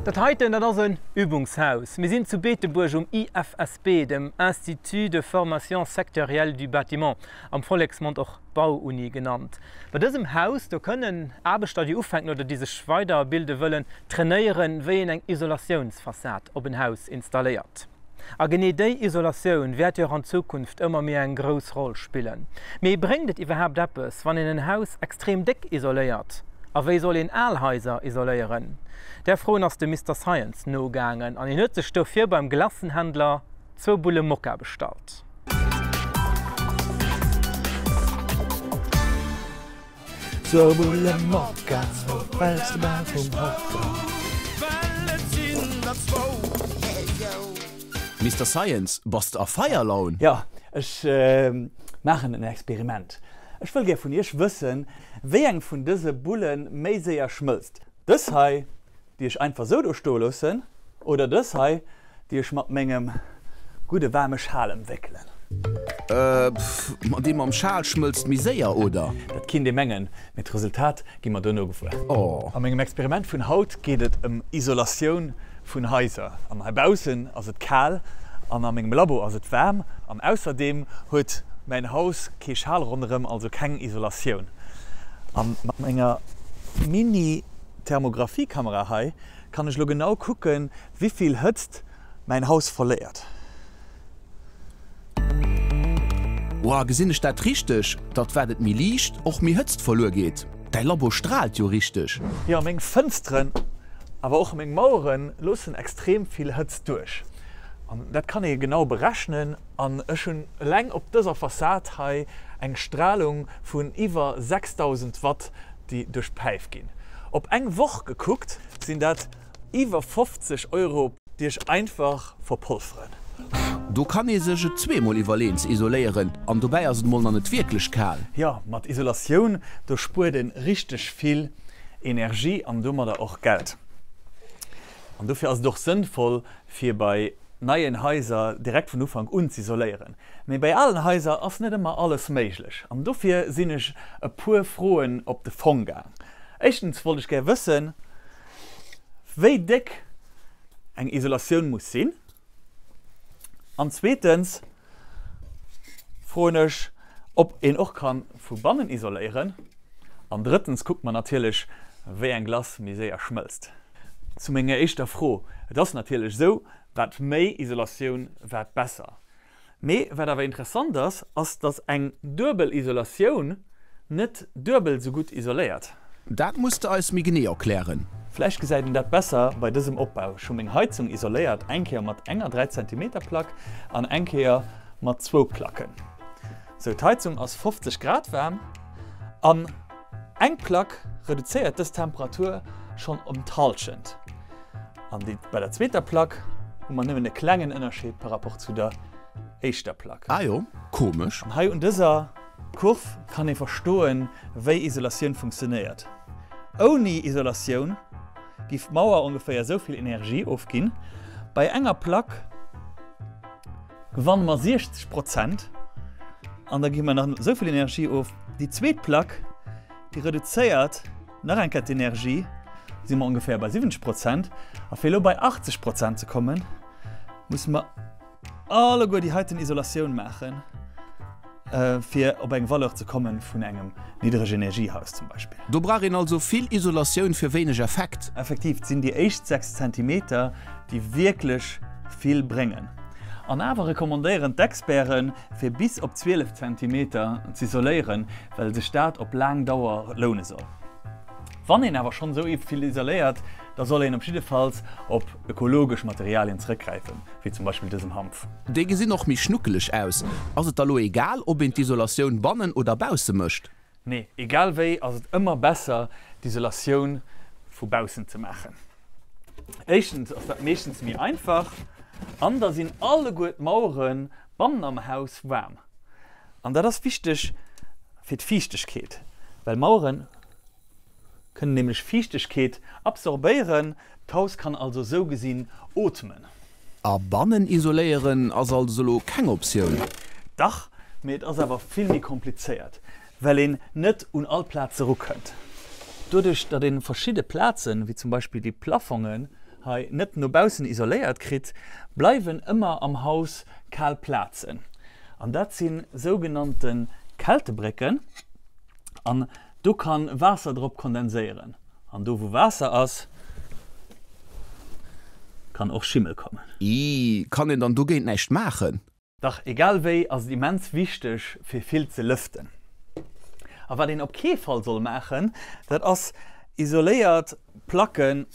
Dat heiten, dat ass en Übungshaus. Mir sinn zu Beetebuerg um IFSB, dem Institut de Formation Sectorielle du Bâtiment, am Volleksmond och Bauuni genannt. Bei dësem Haus, do kënnen Aarbechter, déi ufänken oder déi sech weiderbilde wëllen, trainéieren, wéi een eng Isolatiounsfassad op en Haus installéiert. A genee déi Isolatioun wäert jo och an Zukunft ëmmer méi eng grouss Roll spillen. Mee bréngt et iwwerhaapt eppes, wann een en Haus extrem déck isoléiert? A wéi soll een al Haiser isoléieren? Där Froen ass de Mister Science nogaangen an hien huet sech dofir beim Glacenhändler zwou Bulle Mokka bestallt. Zwou Bulle Mokka, fäls de bal vum Hocker. Mister Science, bass de a Feierlaun? Jo, ech maachen en Experiment. Ech wëll gär vun iech wëssen, wéi eng vun dëse Bulle méi séier schmëlzt. Dës hei, déi ech einfach sou do stoe loossen, oder dës hei, déi ech mat mengem gudde waarme Schal ëmwéckelen? Äh, pff, ma dee mam Schal schmëlzt méi séier, oder? Dat kinnt ee mengen, mee d'Resultat gi mer duerno gewuer. Oh. A mengem Experiment vun haut geet et ëm Isolatioun vun Haiser. An hei baussen ass et kal an a mengem Labo ass et waarm. An ausserdeem huet mäin Haus kee Schal ronderëm, also keng Isolatioun. An mat menger Mini-Thermographie-Kamera hei kann ech lo genau kucken, wivill Hëtzt mäin Haus verléiert. Woah, gesinn ech dat richteg, datt wat et méi liicht, och méi Hëtzt verluer geet? Däi Labo straalt jo richteg! Jo, meng Fënsteren, awer och meng Maueren loossen extrem vill Hëtzt duerch. An dat kann ee genau berechnen. An ech hunn eleng op dëser Fassad hei eng Stralung vun iwwer 6.000 Watt, déi duerch d'Päif ginn. Op eng Woch gekuckt sinn dat iwwer 50 Euro, déi ech einfach verpolferen. Do kann ee sech et zweemol iwwerleen ze isoléieren, an dobäi ass et mol nach net wierklech kal. Jo, mat Isolatioun, do spuert een richteg vill Energie an domadder och Geld. An dofir ass et och sënnvoll, fir bei neien Haiser direkt vun Ufank un z'isoléieren. Mee bei alen Haiser ass net ëmmer alles méiglech an dofir sinn ech e puer Froen op de Fong gaang. Éischtens wollt ech gär wëssen, wéi déck eng Isolatioun muss sinn an zweetens froen ech, ob een och kann vu bannen isoléieren an drëttens kuckt mer natierlech, wéi eng Glace méi séier schmëlzt. Zu menger éischter Fro, Et ass natierlech esou, wat méi Isolatioun, wat besser. Mee wat awer interessant ass, ass datt eng duebel Isolatioun net duebel esou gutt isoléiert. Dat muss de eis méi genee erklären. Vläicht gesäit een dat besser bei dësem Opbau. Ech hu meng Heizung isoléiert, eng Kéier mat enger 3 Zentimeter Plack an eng Kéier mat zwou Placken. Sou, d'Heizung ass 50 Grad waarm an eng Plack reduzéiert dës Temperatur schonn ëm d'Hallschent. An déi bei der zweeter Plack hu mer nëmmen e klengen Ënnerscheed par rapport zu der éischter Plack. Ah jo, komesch. An hei un dëser Kurv kann ee verstoen, wéi Isolatioun funktionéiert. Ouni Isolatioun giff d'Mauer ongeféier esou vill Energie ofginn. Bei enger Plack gewanne mer 60 Prozent an da gi mer nach esou vill Energie of. Déi zweet Plack, déi reduzéiert nach eng Kéier d'Energie, si mer ongeféier bei 70 Prozent. A fir elo bei 80 Prozent ze kommen, musse mer alleguer déi heiten Isolatioun maachen, fir op eng Valeur ze kommen vun engem Niddregenergiehaus zum Beispill. Do brauch een also vill Isolatioun fir wéineg Effekt. Effektiv, et sinn déi éischt 6 Zentimeter, déi wierklech vill bréngen. An awer recommandéieren d'Experten, fir bis op 12 Zentimeter z'isoléieren, well sech dat op laang Dauer loune soll. Wann een awer schonn esou vill isoléiert, da soll een op jiddefalls op ökologesch Materialien zrëckgräifen, wéi zum Beispill dësem Hanf. Déi gesinn och méi schnuckeleg aus. Ass et da lo egal, ob een d'Isolatioun bannen oder bausse mécht? Nee, egal wéi ass et ëmmer besser d'Isolatioun vu baussen ze maachen. Éischtens ass dat meeschtens méi einfach an da sinn alleguer d'Mauere bannen am Haus waarm. An dat ass wichteg fir d'Fiichtegkeet, well Mauere kënnen nämlech Fiichtegkeet absorbéieren, d'Haus kann also sou gesinn ootmen. A bannen isoléieren ass also elo keng Optioun? Dach, mee et ass awer vill méi komplizéiert, well een net un all Plaz erukënnt. Doduerch datt ee verschidde Plazen, wéi zum Beispill déi Plafongen. hei net no baussen isoléiert kritt, bleiwen ëmmer am Haus kal Plazen. An dat si sougenannte Kältebrécken. An do ka Waasser drop kondenséieren. An do wou Waasser ass, kann och Schimmel kommen. Ii, Kann een dann dogéint näischt maachen? Dach, egal wéi ass et immens wichteg fir vill ze lëften. A wat een op kee Fall soll maachen, dat ass isoléiert Placken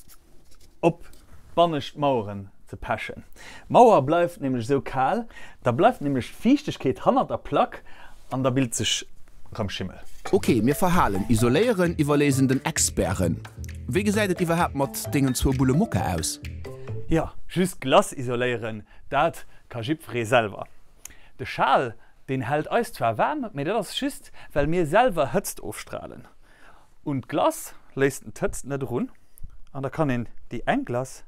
op d'bannescht Maueren ze pechen. D'Mauer bleift nämlech esou kal, da bleift nämlech d'Fiichtegkeet hannert der Plack an da bilt sech rëm Schimmel. Ok, mir verhalen isoléieren iwwerléisen den Experten. Wéi gesäit et iwwerhaapt mat dengen zwou Bulle Mokka aus? Jo, just Glace isoléieren, dat Ka jiddweree selwer. De Schal, deen hält eis zwar waarm, mee dat ass just, well mir selwer Hëtzt ofstralen. Un d'Glace léisst en d'Hëtzt net erun an da kann een déi eng Glace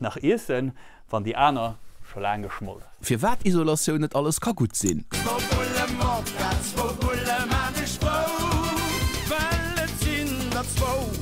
nach iessen, wann déi aner scho laang geschmolt ass. Firwat Isolatioun net alles ka gutt sinn. Zwou Bulle Mokka, zwou Bulle maan dech frou, well et sinn der zwou.